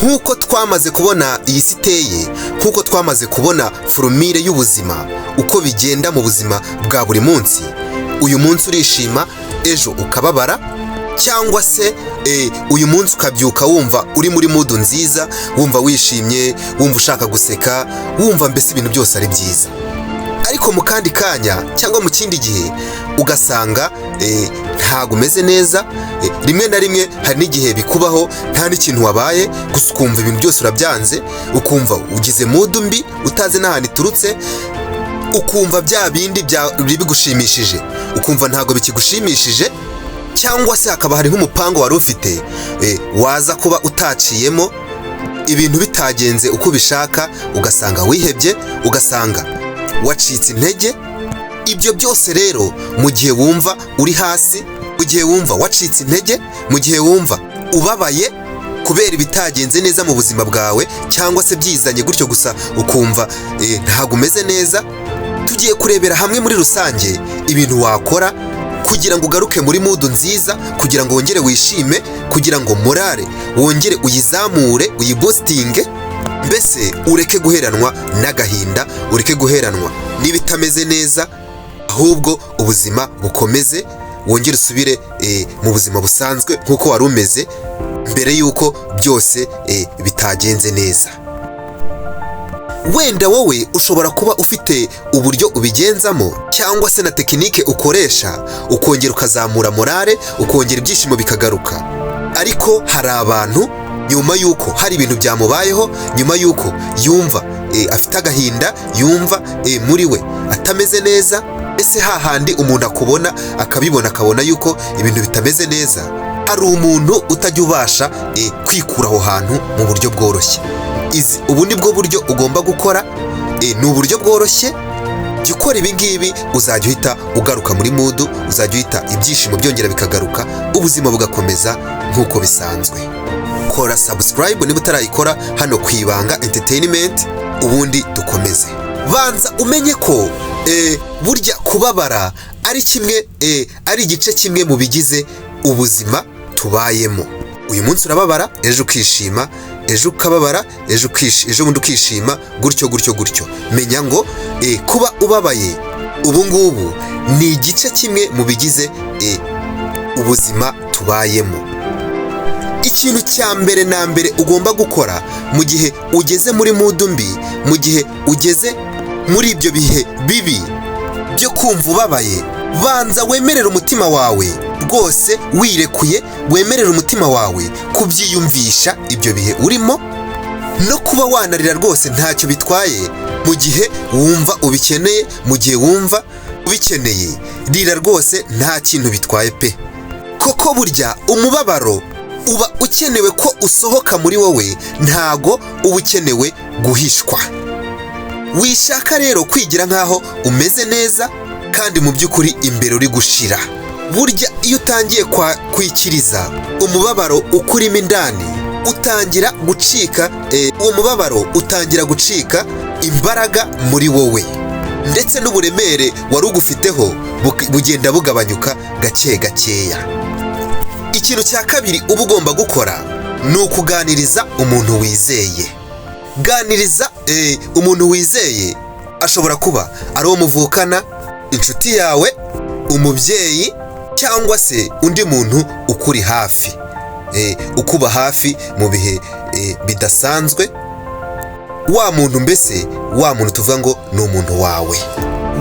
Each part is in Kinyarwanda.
Nk'uko twamaze kubona iyi si iteye, nk'uko twamaze kubona formule y'ubuzima uko bigenda mu buzima bwa buri munsi, uyu munsi urishima, ejo ukababara, cyangwa se uyu munsi ukabyuka wumva uri muri mood nziza, wumva wishimye, wumva ushaka guseka, wumva mbese ibintu byose ari byiza, ariko mu kandi kanya cyangwa mu kindi gihe ugasanga ntabwo umeze neza. Rimwe na rimwe hari n'igihe bikubaho nta n'ikintu wabaye, gusa ukumva ibintu byose urabyanze, ukumva ugize mood mbi utazi n'ahantu iturutse, ukumva bya bindi byari bigushimishije ukumva ntabwo bikigushimishije, cyangwa se hakaba hari nk'umupango wari ufite waza kuba utaciyemo, ibintu bitagenze uko ubishaka, ugasanga wihebye, ugasanga wacitse intege. Ibyo byose rero, mu gihe wumva uri hasi, mu gihe wumva wacitse intege, mu gihe wumva ubabaye kubera ibitagenze neza mu buzima bwawe, cyangwa se byizanye gutyo gusa ukumva ntabwo umeze neza, tugiye kurebera hamwe muri rusange ibintu wakora kugira ngo ugaruke muri mood nziza, kugira ngo wongere wishime, kugira ngo morale wongere uyizamure, uyiboostinge, mbese ureke guheranwa n'agahinda, ureke guheranwa n'ibitameze neza, ahubwo ubuzima bukomeze, wongere usubire mu buzima busanzwe nk'uko wari umeze mbere y'uko byose bitagenze neza. Wenda wowe ushobora kuba ufite uburyo ubigenzamo cyangwa se na technique ukoresha, ukongera ukazamura morale, ukongera ibyishimo bikagaruka. Ariko hari abantu, nyuma y'uko hari ibintu byamubayeho, nyuma y'uko yumva afite agahinda, yumva muri we atameze neza, ese hahandi umuntu akubona akabibona, akabona yuko ibintu bitameze neza, hari umuntu utajya ubasha kwikura aho hantu mu buryo bworoshye. Ubu ni bwo buryo ugomba gukora, ni uburyo bworoshye. Jya ukora ibi ngibi, uzajya uhita ugaruka muri mood, uzajya uhita ibyishimo byongera bikagaruka, ubuzima bugakomeza nk'uko bisanzwe. Kora subscribe niba utarayikora hano ku Ibanga Entertainment, ubundi dukomeze. Banza umenye ko burya kubabara ari kimwe, ari igice kimwe mu bigize ubuzima tubayemo. Uyu munsi urababara, ejo ukishima, ejo ukababara, ejo bundi ukishima, gutyo gutyo gutyo. Menya ngo kuba ubabaye ubu ngubu ni igice kimwe mu bigize ubuzima tubayemo. Ikintu cya mbere na mbere ugomba gukora mu gihe ugeze muri mood mbi, mu gihe ugeze muri ibyo bihe bibi byo kumva ubabaye, banza wemerere umutima wawe rwose wirekuye, wemerere umutima wawe kubyiyumvisha ibyo bihe urimo. No kuba wanarira rwose ntacyo bitwaye mu gihe wumva ubikeneye. Mu gihe wumva ubikeneye, rira rwose, nta kintu bitwaye pe. Koko burya umubabaro uba ukenewe ko usohoka muri wowe, ntago uba ukenewe guhishwa. Wishaka rero kwigira nk'aho umeze neza kandi mu by'ukuri imbere uri gushira. Burya iyo utangiye kwikiriza umubabaro ukurimo indani, utangira gucika, uwo mubabaro utangira gucika imbaraga muri wowe, ndetse n'uburemere wari ugufiteho bugenda bugabanyuka gake gakeya. Ikintu cya kabiri uba ugomba gukora ni ukuganiriza umuntu wizeye. Ganiriza umuntu wizeye, ashobora kuba ari uwo muvukana, inshuti yawe, umubyeyi, cyangwa se undi muntu ukuri hafi, ukuba hafi mu bihe bidasanzwe, wa muntu mbese, wa muntu tuvuga ngo ni umuntu wawe.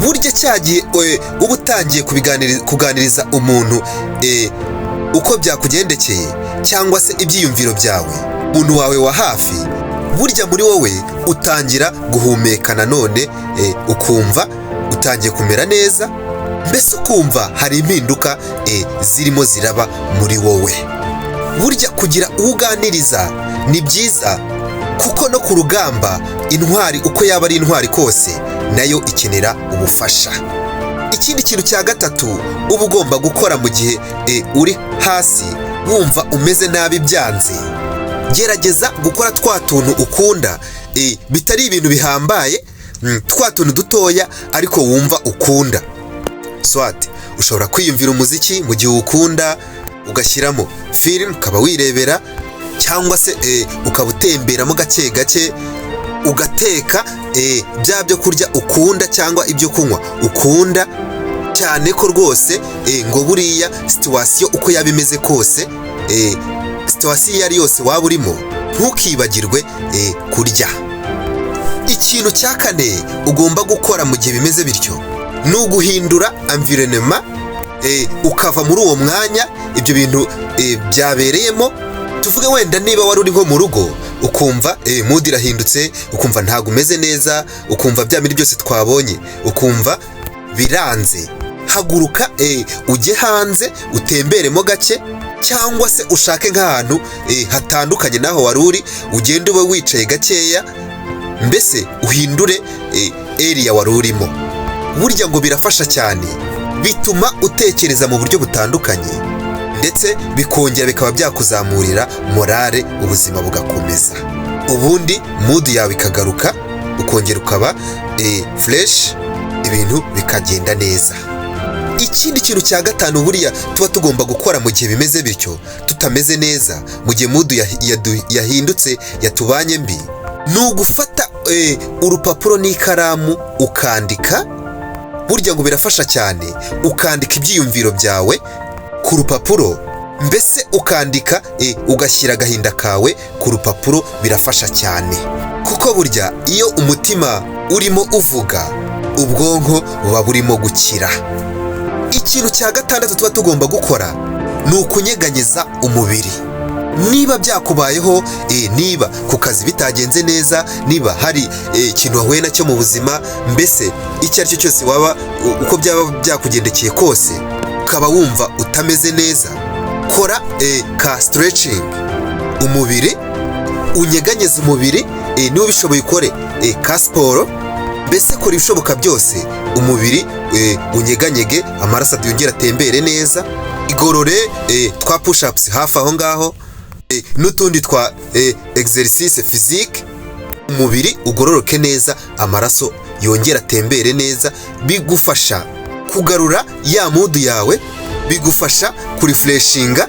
Burya cyagiye uba utangiye kuganiriza umuntu uko byakugendekeye cyangwa se ibyiyumviro byawe, umuntu wawe wa hafi, burya muri wowe utangira guhumeka nanone, ukumva utangiye kumera neza, mbese ukumva hari impinduka zirimo ziraba muri wowe. Burya kugira uwo uganiriza ni byiza, kuko no ku rugamba intwari uko yaba ari intwari kose nayo ikenera ubufasha. Ikindi kintu cya gatatu uba ugomba gukora mu gihe uri hasi, wumva umeze nabi byanze, gerageza gukora twa tuntu ukunda, bitari ibintu bihambaye, twa tuntu dutoya ariko wumva ukunda. Soit ushobora kwiyumvira umuziki mu gihe uwukunda, ugashyiramo film ukaba wirebera, cyangwa se Cyangwa se ukaba utemberamo gake gake, ugateka bya byo kurya ukunda cyangwa ibyo kunywa ukunda cyane, ko rwose ngo buriya situation uko yaba imeze kose, situation iyo ari yose waba urimo, ntukibagirwe kurya. Ikintu cya kane ugomba gukora mu gihe bimeze bityo ni uguhindura environnement, ukava muri uwo mwanya ibyo bintu byabereyemo. Tuvuge wenda niba wari uri nko mu rugo, ukumva mood irahindutse, ukumva ntabwo umeze neza, ukumva bya bindi byose twabonye, ukumva biranze, haguruka ujye hanze utemberemo gake, cyangwa se ushake nk'ahantu hatandukanye n'aho wari uri, ugende ube wicaye gakeya, mbese uhindure area wari urimo. Burya ngo birafasha cyane, bituma utekereza mu buryo butandukanye, ndetse bikongera bikaba byakuzamurira morale, ubuzima bugakomeza, ubundi mood yawe ikagaruka, ukongera ukaba fresh, ibintu bikagenda neza. Ikindi kintu cya gatanu buriya tuba tugomba gukora mu gihe bimeze bityo, tutameze neza, mu gihe mood yahindutse, yatubanye mbi, ni ugufata urupapuro n'ikaramu ukandika. Burya ngo birafasha cyane, ukandika ibyiyumviro byawe ku rupapuro, mbese ukandika, ugashyira agahinda kawe ku rupapuro. Birafasha cyane, kuko burya iyo umutima urimo uvuga, ubwonko buba burimo gukira. Ikintu cya gatandatu tuba tugomba gukora ni ukunyeganyeza umubiri. Niba byakubayeho, niba ku kazi bitagenze neza, niba hari ikintu wahuye nacyo mu buzima, mbese icyo ari cyo cyose waba, uko byaba byakugendekeye kose, ukaba wumva utameze neza, kora ka stretching umubiri, unyeganyeze umubiri. Niba ubishoboye ukore ka siporo, mbese kora ibishoboka byose umubiri unyeganyege, amaraso yongere atembere neza. Igorore, twa push-ups hafi aho ngaho, n'utundi twa exercice physique, umubiri ugororoke neza, amaraso yongere atembere neza. Bigufasha kugarura ya mood yawe, bigufasha kurefreshinga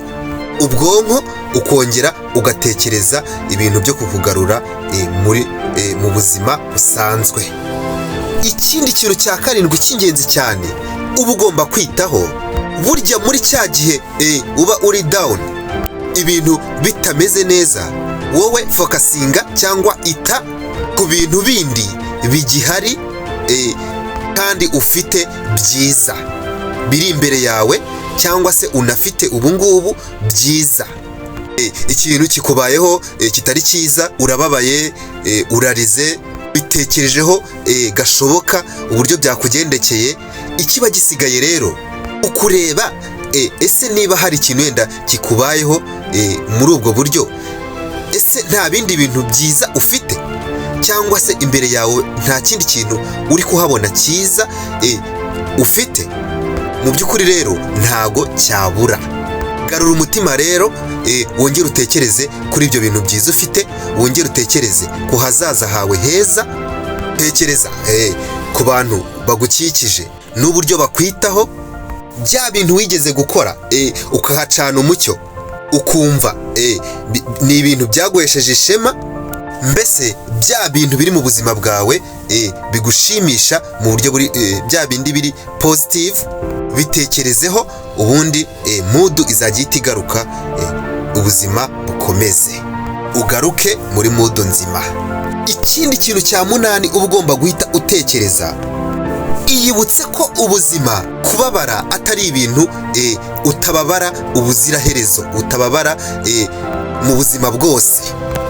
ubwonko, ukongera ugatekereza ibintu byo kukugarura muri mu buzima busanzwe. Ikindi kintu cya karindwi cy'ingenzi cyane uba ugomba kwitaho burya muri cya gihe uba uri down, ibintu bitameze neza, wowe focusinga cyangwa ita ku bintu bindi bigihari kandi ufite byiza biri imbere yawe, cyangwa se unafite ubu ngubu byiza. Ikintu kikubayeho kitari cyiza, urababaye, urarize, bitekerejeho gashoboka uburyo byakugendekeye. Ikiba gisigaye rero ukureba, ese niba hari ikintu wenda kikubayeho muri ubwo buryo, ese nta bindi bintu byiza ufite, cyangwa se imbere yawe nta kindi kintu uri kuhabona cyiza ufite? Mu by'ukuri rero ntago cyabura. Garura umutima rero, wongere utekereze kuri ibyo bintu byiza ufite, wongere utekereze ku hazaza hawe heza. Tekereza ku bantu bagukikije n'uburyo bakwitaho, bya bintu wigeze gukora ukahacana umucyo, ukumva ni ibintu byaguhesheje ishema, mbese bya bintu biri mu buzima bwawe bigushimisha mu buryo buri bya bindi biri positive, bitekerezeho, ubundi mood izajya ihita igaruka, ubuzima bukomeze, ugaruke muri mood nzima. Ikindi kintu cya munani uba ugomba guhita utekereza, iyibutse ko ubuzima, kubabara atari ibintu utababara ubuziraherezo, utababara mu buzima bwose.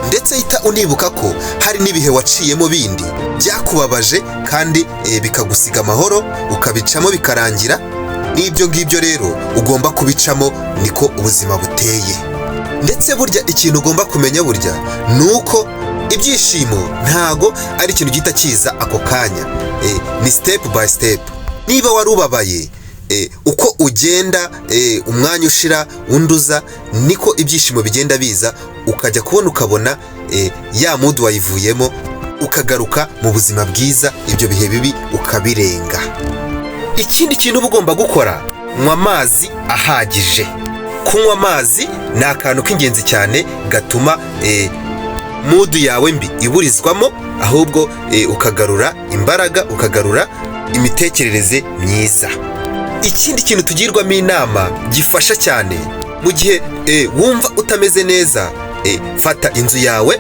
Ndetse hita unibuka ko hari n'ibihe waciyemo bindi byakubabaje kandi bikagusiga amahoro, ukabicamo bikarangira. N'ibyo ngibyo rero ugomba kubicamo, niko ubuzima buteye. Ndetse burya ikintu ugomba kumenya burya ni uko ibyishimo ntago ari ikintu gihita kiza ako kanya, ni step by step. Niba wari ubabaye, uko ugenda umwanya ushira unduza, niko ibyishimo bigenda biza, ukajya kubona ukabona ya mood wayivuyemo, ukagaruka mu buzima bwiza, ibyo bihe bibi ukabirenga. Ikindi kintu uba ugomba gukora, nywa amazi ahagije. Kunywa amazi ni akantu k'ingenzi cyane gatuma mood yawe mbi iburizwamo, ahubwo ukagarura imbaraga, ukagarura imitekerereze myiza. Ikindi kintu tugirwamo inama gifasha cyane mu gihe wumva utameze neza, fata inzu yawe,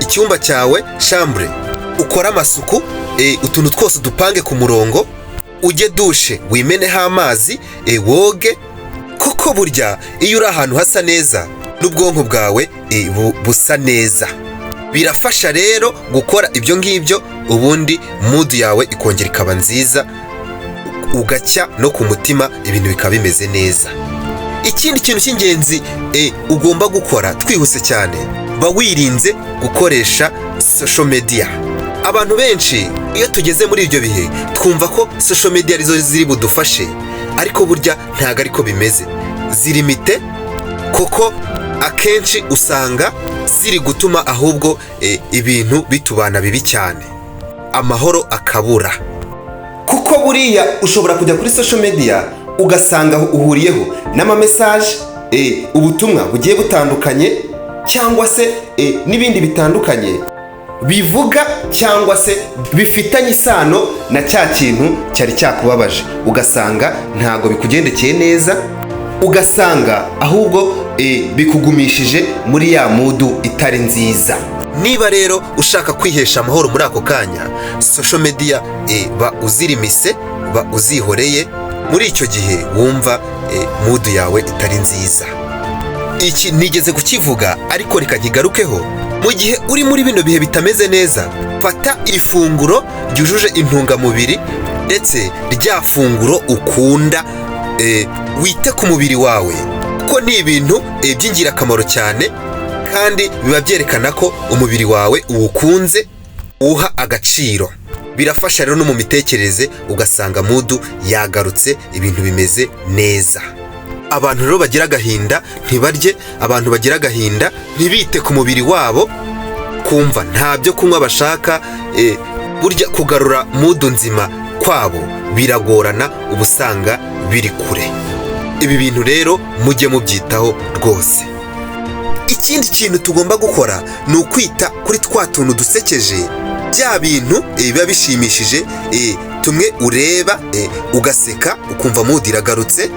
icyumba cyawe, chambre, ukore amasuku, utuntu twose udupange ku murongo, ujye douche wimeneho amazi, woge, kuko burya iyo uri ahantu hasa neza n'ubwonko bwawe busa neza. Birafasha rero gukora ibyo ngibyo, ubundi mood yawe ikongera ikaba nziza, ugacya no ku mutima, ibintu bikaba bimeze neza. Ikindi kintu cy'ingenzi ugomba gukora twihuse cyane, ba wirinze gukoresha social media. Abantu benshi iyo tugeze muri ibyo bihe twumva ko social media arizo ziri budufashe, ariko burya ntabwo ariko bimeze. Zirimite, kuko akenshi usanga ziri gutuma ahubwo ibintu bitubana bibi cyane, amahoro akabura. Kuko buriya ushobora kujya kuri social media ugasanga uhuriyeho n'ama message, ubutumwa bugiye butandukanye, cyangwa se n'ibindi bitandukanye bivuga cyangwa se bifitanye isano na cya kintu cyari cyakubabaje, ugasanga ntabwo bikugendekeye neza, ugasanga ahubwo bikugumishije muri ya mood itari nziza. Niba rero ushaka kwihesha amahoro muri ako kanya, social media ba uzirimise, ba uzihoreye muri icyo gihe wumva mood yawe itari nziza. Iki nigeze kukivuga, ariko reka nkigarukeho. Mu gihe uri muri bino bihe bitameze neza, fata ifunguro ryujuje intungamubiri, ndetse rya funguro ukunda, wite ku mubiri wawe, kuko ni ibintu by'ingirakamaro cyane, kandi biba byerekana ko umubiri wawe uwukunze, uwuha agaciro. Birafasha rero no mu mitekerereze, ugasanga mood yagarutse, ibintu bimeze neza. Abantu rero bagira agahinda ntibarye, abantu bagira agahinda ntibite ku mubiri wabo, kumva nta byo kunywa bashaka, burya kugarura mood nzima kwabo biragorana, uba usanga biri kure. Ibi bintu rero mujye mubyitaho rwose. Ikindi kintu tugomba gukora ni ukwita kuri twa tuntu dusekeje, bya bintu biba bishimishije, tumwe ureba ugaseka, ukumva mood iragarutse.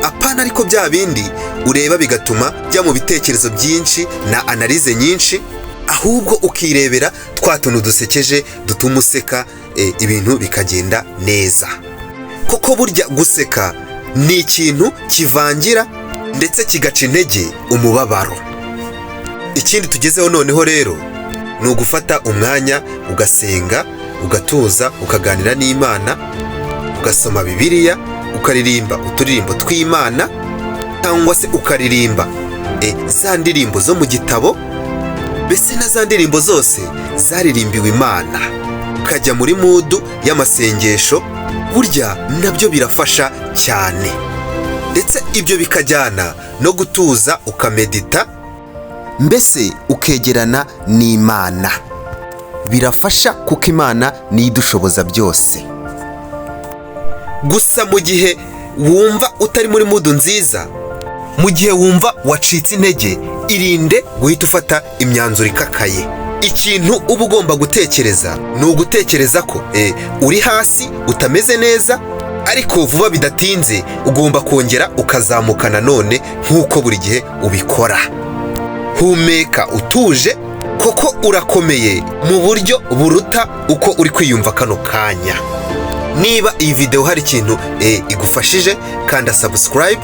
Apana ariko bya bindi ureba bigatuma jya mu bitekerezo byinshi na analyse nyinshi, ahubwo ukirebera twa tuntu dusekeje dutuma useka, ibintu bikagenda neza. Kuko burya guseka ni ikintu kivangira ndetse kigaca intege umubabaro. Ikindi tugezeho noneho rero ni ugufata umwanya ugasenga, ugatuza, ukaganira n'Imana, ugasoma Bibiliya, ukaririmba uturirimbo tw'Imana, cyangwa se ukaririmba za ndirimbo zo mu gitabo, mbese na za ndirimbo zose zaririmbiwe Imana, ukajya muri mood y'amasengesho. Burya nabyo birafasha cyane, ndetse ibyo bikajyana no gutuza, ukamedita, mbese ukegerana n'Imana. Birafasha kuko Imana niyo idushoboza byose. Gusa mu gihe wumva utari muri mood nziza, mu gihe wumva wacitse intege, irinde guhita ufata imyanzuro ikakaye. Ikintu uba ugomba gutekereza ni ugutekereza ko uri hasi, utameze neza, ariko vuba bidatinze ugomba kongera ukazamuka nanone nk'uko buri gihe ubikora. Humeka utuje, kuko urakomeye mu buryo buruta uko uri kwiyumva kano kanya. Niba iyi videwo hari ikintu igufashije, kanda subscribe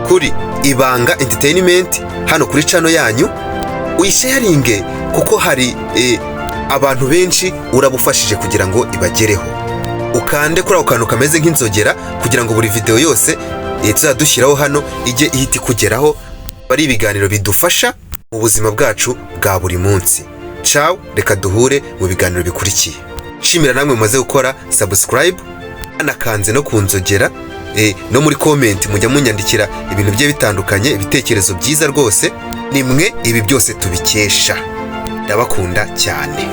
kuri Ibanga Entertainment hano kuri channel yanyu, uyisharinge, kuko hari abantu benshi urabufashije kugira ngo ibagereho. Ukande kuri ako kantu kameze nk'inzogera kugira ngo buri videwo yose tuzajya dushyiraho hano ijye ihita ikugeraho. Ari ibiganiro bidufasha mu buzima bwacu bwa buri munsi. Ciao, reka duhure mu biganiro bikurikiye. Nshimira namwe mumaze gukora subscribe, anakanze no ku nzogera, no muri comment mujya munyandikira ibintu bigiye bitandukanye, ibitekerezo byiza rwose. Ni mwe ibi byose tubikesha. Ndabakunda cyane.